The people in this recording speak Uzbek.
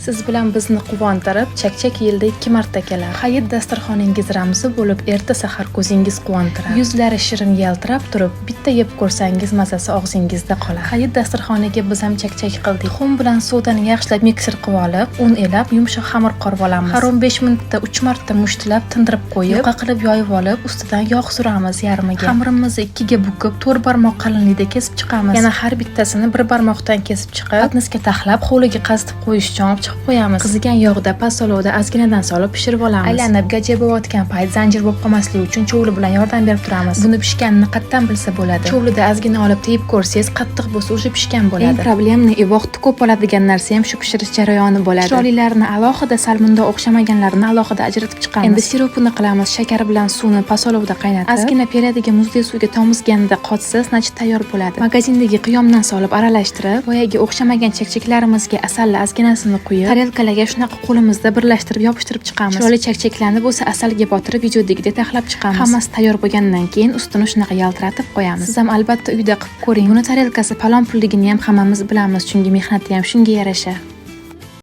Siz bilan bizni quvontirib, chakchak yilda 2 marta kelar. Hayit dasturxoningiz ramzi bo'lib, erta sahar ko'zingiz quvontirar. Yuzlari shirin yaltirab turib, bitta yeb ko'rsangiz, mazasi og'zingizda qolar. Hayit dasturxoniga biz ham chakchak qildik. Tuxum bilan sodani yaxshilab mikser qilib olib, un elab, yumshoq xamir qorib olamiz. Har 15 minutda 3 marta mushtlab tindirib qo'yib, yuqa qilib yoyib olib, ustidan yog' suramiz yarmiga. Xamirimizni ikkiga bukib, 4 barmoq qalinlikda kesib chiqamiz. Yana har bittasini bir barmoqdan kesib chiqib, patnisga taxlab, hovliga qazitib qo'yish uchun olib chiqib qo'yamiz. Qizigan yog'da past olovda ozginadan solib pishirib olamiz. Aylanib gaja bo'layotgan payt zanjir bo'lib qolmasligi uchun chovli bilan yordam berib turamiz. Buni pishganini qatdan bilsa bo'ladi? Chovlida ozgina olib tegib ko'rsangiz, qattiq bo'lsa, уже pishgan bo'ladi. Eng проблемный и vaqtni ko'p oladigan narsa ham shu pishirish jarayoni bo'ladi. Chiroylilarini alohida, sal bunday o'xshamaganlarini alohida ajratib chiqamiz. Endi siropini qilamiz. Shakar bilan suvni past olovda qaynatib, ozgina piyoladagi muzdek suvga tomizganda qotsa, значит, tayyor bo'ladi. Magazindagi qiyomdan solib aralashtirib, boyagi o'xshamagan chakchaklarimizga asalni ozginasini quyib, tarelkalarga shunaqa qo'limizda birlashtirib yopishtirib chiqamiz. Chiroyli chakchaklarni bo'lsa asalga botirib, videodagidek taxlab chiqamiz. Hammasi tayyor bo'lgandan keyin ustini shunaqa yaltiratib qo'yamiz. Siz ham albatta uyda qilib ko'ring. Buni tarelkasi palon pulligini ham hammamiz bilamiz, chunki mehnati ham shunga yarasha.